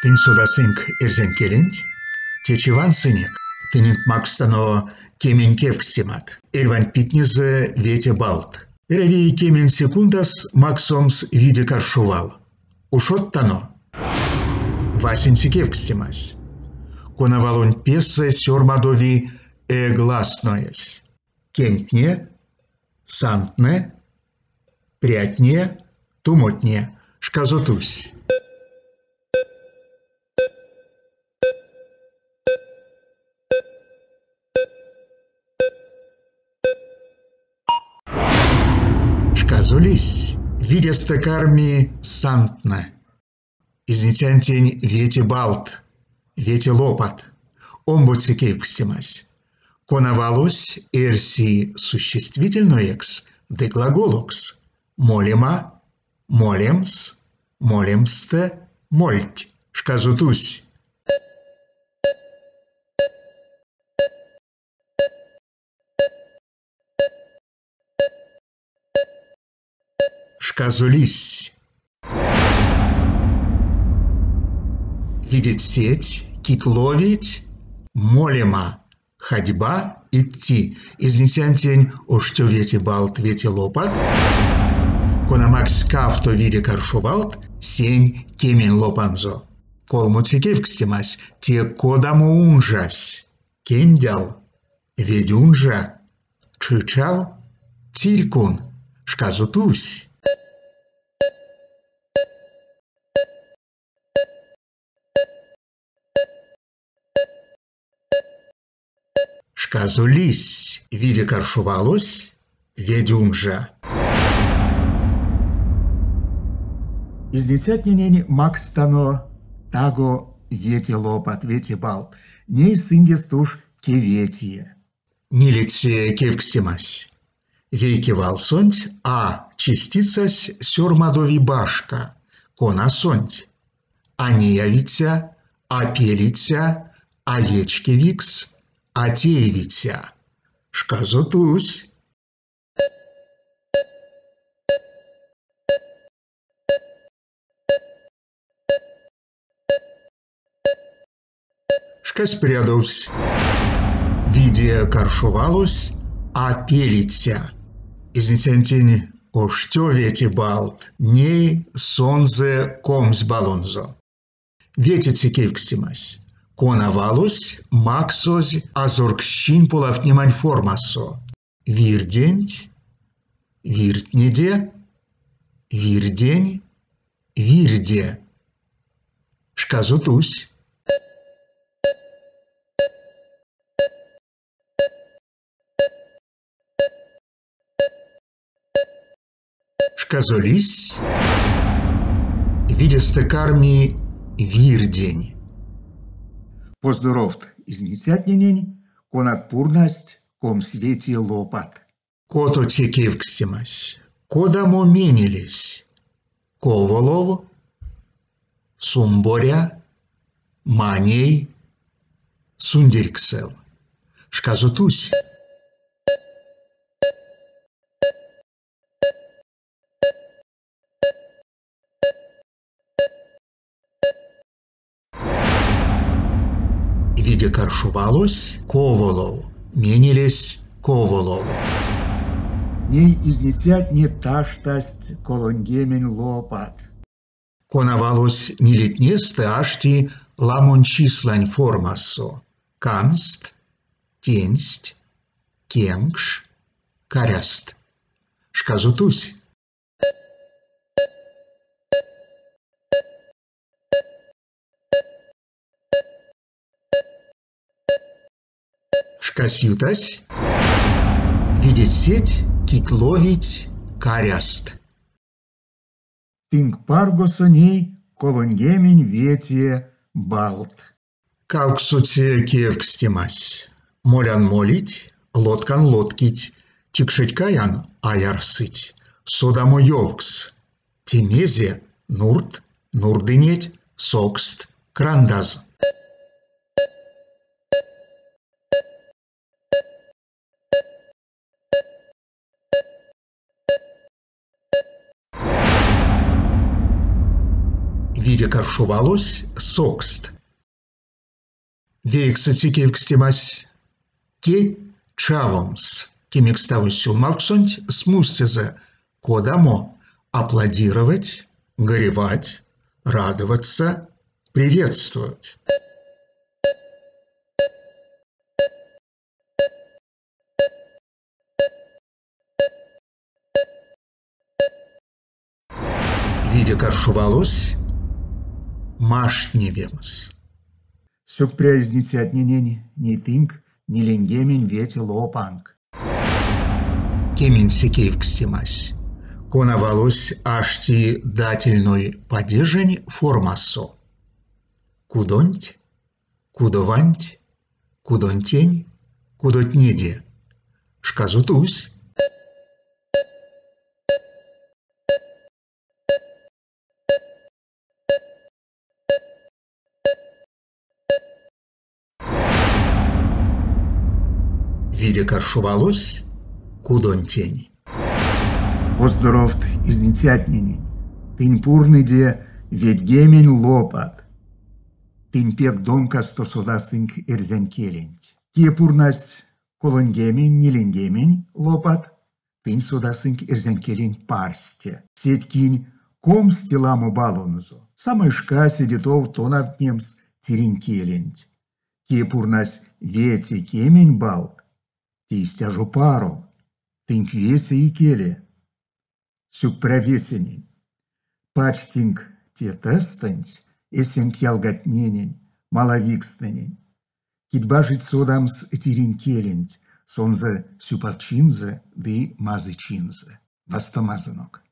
Тынь содасынк эрзянь келенть? Течи вансынек. Тыненк макстано кемень кевкстемат. Эрьванть питнезэ вете баллт. Эряви кемень секундас максомс виде каршо вал. Ушодтано? Васенце кевкстемась. Кона валонть песэ сёрмадови э гласноесь? Кемтне, сантнэ, прятне, тумотне. Шказо тусь. Шказо лиссь, видестэ карми сантнэ. Изницянтень вете баллт, вете лопат. Омбоце кевкстемась. Кона валось эрси существительноекс ды глаголокс? Молема, молемс, молемстэ, мольть. Шказо тусь. Шказо лиссь. Видеть сеть, кить ловить, молема, ходьба, идти. Изницянтень оштё вете баллт, вете лопат, кона макссь кавто виде каршо валт, сень кемень лопанзо. Колмоце кевкстемась те кодамо унжась? Кендял, ведьунжа, чичав, цирькун. Шказо тусь. Шказо лиссь, виде каршо валось, ведьунжа. Изницятненень макстано таго вете лопат, вете баллт. Ней сындест уш кеветее. Нилеце кевкстемась. Вейке валсонть а частицась сёрмадови башка, конасонть а неявиця, а пелиця, а вечкевикс, а теевиця. Шказо тусь. Шкась прядовсь. Виде каршо валось а пелиця. Изницянтень оштё вете баллт, ней сонзэ 20 баллонзо. Ветеце кевкстемась. Кона валось максозь азорксчинь полавтнемань формасо? Вирденть, виртнеде, вирдень, вирде. Шказо тусь. Шказо лиссь, видестэ карми вирдень. Поздоровт изницятненень, конат пурнасть 25 лопат. Котоце кевкстемась. Кодамо менелесь? Коволов, сумборя, маней, сундерьксэв. Шказо тусь. Виде каршо валось коволов, менелесь коволов. Ней изницятне таштасть 30 лопат. Кона валось нилетнестэ ашти ламонь числань формасо: канст, тенсть, кенкш, карязт. Шказо тусь. Шкась ютась. Видеть сеть, кить ловить карязт. Тынк паргосо ней 35 баллт. Кавксоце кевкстемась. Молян молить, лоткан лоткить, тикшеть каян а ярсыть. Содамо ёвкс. Те мезе? Нурдт, нурдынеть, сокст, крандаз. Виде каршо валось сокст. Вейксэце кевкстемась. Кедь чавомс кемекставозь сюлмавксонть смустезэ кодамо: аплодировать, горевать, радоваться, приветствовать. Виде каршо валось маштневемс. Сюкпря изницятненень, ней тынк 45 лопанк. Кеменце кевкстемась. Кона валось ашти дательной падежень формасо? Кудонть, кудованть, кудонтень, кудотнеде. Шказо тусь. Виде каршо валось кудонтень. Поздоровт изницятненень! Тынь пурныде ведьгемень лопат. Тынь пек домкасто содасынк эрзянь келенть. Кие пурнась 34 лопат, тынь содасынк эрзянь келенть парсте. Сеть, кинь комсте ламо баллонзо, самай шка седе тов тонавтнемс тиринь келенть. Кие пурнась вете кемень баллт, те истя жо паро, тынк весе икеле. Сюкпря весенень. Пачтинк те тестэнть эсенк ялгатненень, малавикстнэнень, кить бажить содамс тиринь келенть, сонзэ сюпавчинзэ ды мазычинзэ. Вастомазонок!